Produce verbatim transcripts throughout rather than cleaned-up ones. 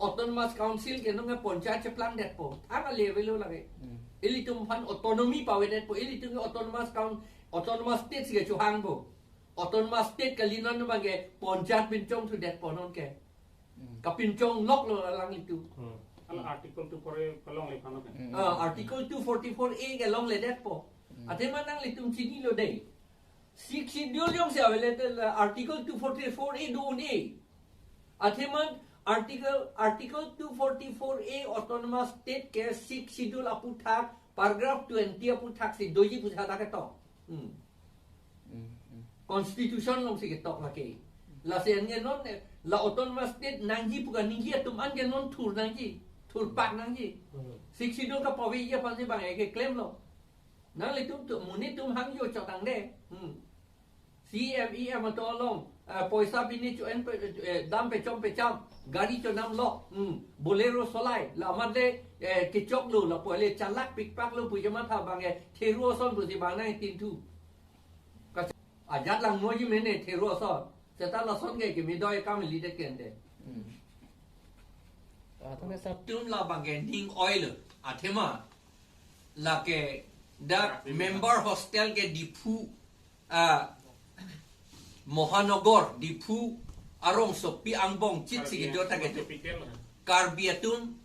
Autonomous Council ke nonke ponchayat cheplangdetpo. Thang a level lo lake. Hmm. Ilitum aphan autonomy pavedetpo. Ilitum ke autonomous coun-, autonomous state si ke chohangpo. Autonomous state kali non abangke ponchayat pinchongthudetpo nonke. Hmm. Kapinchongloklo alanglitum. Hmm. Ala Article two forty-four along le pano kan. Hmm. Ah, Article two forty-four A ke longledetpo. Hmm. Athema nanglitum chinilo dei. Sixth Schedule jongsi available, uh, Article two forty-four A do un-e. Athema Article, Article two forty-four A Autonomous State ke Sixth Schedule aphuthak, paragraph twenty aphuthak si doji pusi hadak ketok. Hmm. Hmm, hmm. Constitution alongsi ketok lake. Lasi anke non, eh, la Autonomous State nangji pu kaningje atum anke non thur nangji, thurpak nangji. Hmm. Sixth Schedule kapaveji aphansi bang eke klemlo. Nanglitum tu, monit atum hangjo chotangde. Hmm. C M E M atum along, eh, poisa pini cho-en pe, eh, dam pechom pecham, gari chonamlo, hmm, Bolero solai, la amat le, eh, kechoklo, lapu le chalak pikpaklo pu chematha abangke, theru ason pusi bang nangtinthu. Kas-, ajat langnoji mene theru ason. Seta lason ke kimi doi kam lidet kente. Hmm. Atum ke sab- Tum la abangke ning oilo, athema, lake dak member hostel ke Diphu, ah, Mohanagar, Diphu, arongsopi angbong chit si kedo ta kedo. Karbi atum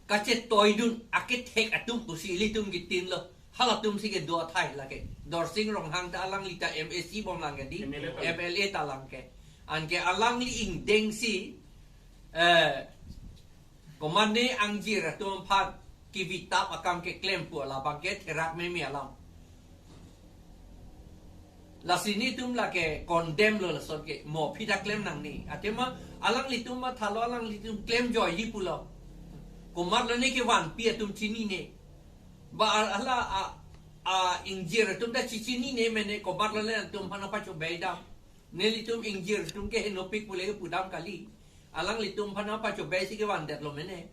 kachetoidun akethek atum pusi ilitum kitinlo. Halatum si kedo athai lake. Dorsing Ronghang ta alangli ta M A C bomlang ke dei, M L A ta. M L A ta lang ke. Anke alangli ingdeng si, eh, komatne angjir atum aphan kevitap akam keklem pu labang ke therak meme alam. Lasi nelitum lake condemn lo lason ke, mo aphi ta klem nangne. Athema alanglitum mathalo alanglitum klemjoiji pulo. Komatlo ne kevanpi atum chinine. Ba al-, ala a, a ingjir atum ta chichinine mene komatlo ne atum aphan pachobei dam. Nelitum ingjir atum ke henopik pule kepudam kali. Alanglitum aphan pachobei si kevandetlo mene.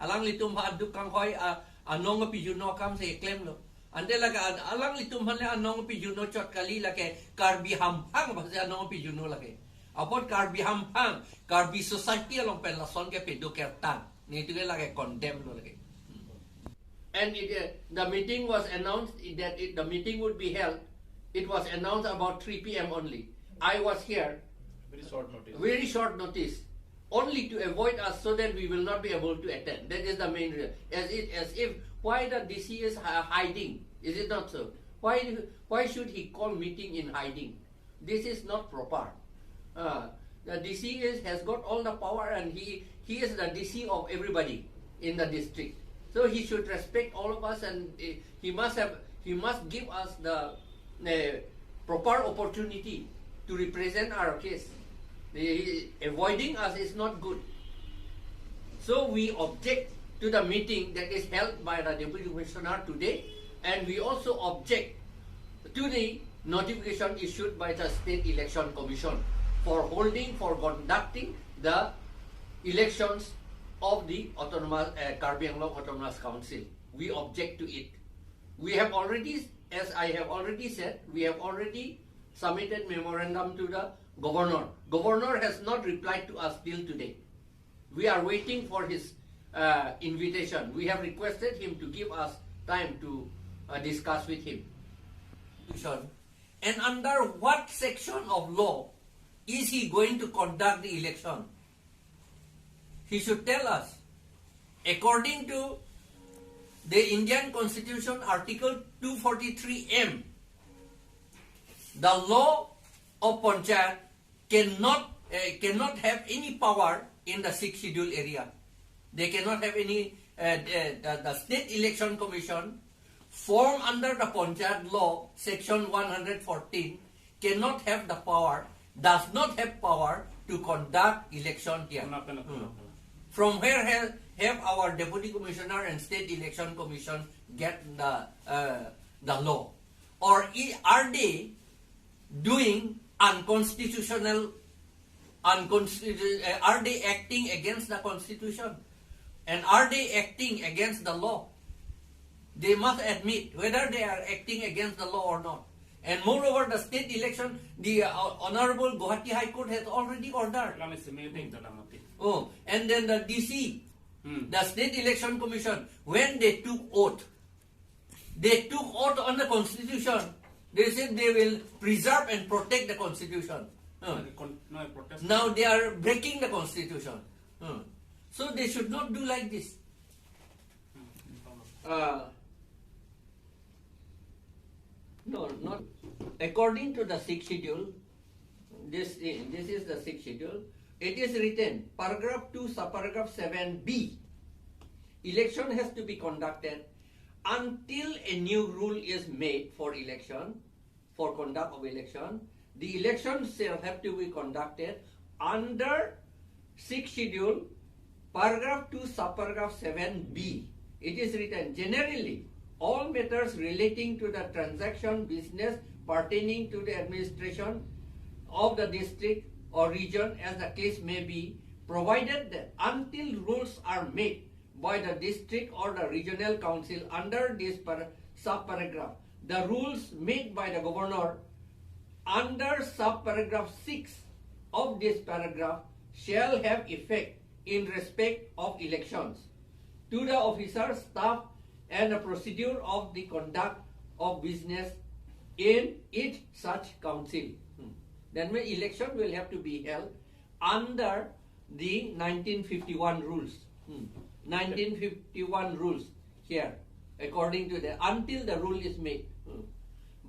Alanglitum aphan aduk kanghoi a, anong apijuno akam si klemlo. Ante lake an-, alanglitum aphan le anong apijuno chot kali lake Karbi hamphang aphansi anong apijuno lake. Apot Karbi hamphang, Karbi society along pen lason ke pedo kertang. Nelitum ke lake condemn lo lake. And it, uh, the meeting was announced that it, the meeting would be held. It was announced about three P M only. I was here. Very short notice. Very short notice. Only to avoid us so that we will not be able to attend. That is the main reason. As it, as if, why the D C is hi-, hiding? Is it not so? Why, why should he call meeting in hiding? This is not proper. Uh, the D C is, has got all the power, and he, he is the D C of everybody in the district. So he should respect all of us, and, eh, he must have, he must give us the, eh, proper opportunity to represent our case. Eh, he, avoiding us is not good. So we object to the meeting that is held by the Deputy Commissioner today, and we also object to the notification issued by the State Election Commission for holding, for conducting the elections of the autonomous, uh, Karbi Anglong Autonomous Council. We object to it. We have already, as I have already said, we have already submitted memorandum to the governor. Governor has not replied to us till today. We are waiting for his, uh, invitation. We have requested him to give us time to, uh, discuss with him. Constitution. And under what section of law is he going to conduct the election? He should tell us. According to the Indian Constitution, Article two forty-three M, the law of Panchayat cannot, uh, cannot have any power in the Sixth Schedule area. They cannot have any, uh, the, the, the State Election Commission formed under the Panchayat Law, Section one hundred fourteen, cannot have the power, does not have power to conduct election here. From where have, have our Deputy Commissioner and State Election Commission get the, uh, the law? Or i-, are they doing unconstitutional, unconstitu-, uh, are they acting against the constitution? And are they acting against the law? They must admit whether they are acting against the law or not. And moreover, the state election, the uh, Honorable Guwahati High Court has already ordered. Kami simiting to naman ti. Oh, and then the D C, Hmm. the State Election Commission, when they took oath, they took oath on the constitution. They said they will preserve and protect the constitution. Uh, Kon- No, protest. now they are breaking the constitution. Uh, so they should not do like this. Uh, no, not according to the sixth schedule. This, this is the sixth schedule. It is written, paragraph two, subparagraph seven B. Election has to be conducted until a new rule is made for election, for conduct of election. The election shall have to be conducted under sixth schedule, paragraph two, subparagraph seven B. It is written, generally, all matters relating to the transaction business pertaining to the administration of the district or region, as the case may be, provided that until rules are made by the district or the regional council under this para- subparagraph, the rules made by the governor under subparagraph six of this paragraph shall have effect in respect of elections to the officers, staff, and the procedure of the conduct of business in each such council. Hmm. Then when election will have to be held under the nineteen fifty-one rules. Hmm. nineteen fifty-one rules here, according to the, until the rule is made. Hmm.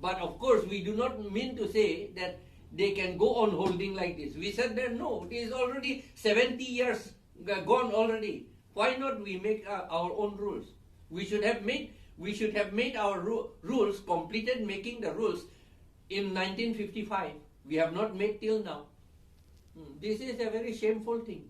But of course, we do not mean to say that they can go on holding like this. We said that no, it is already seventy years g- gone already. Why not we make uh, our own rules? We should have made we should have made our ru- rules, completed making the rules in nineteen fifty-five. We have not made till now. Hmm, this is a very shameful thing.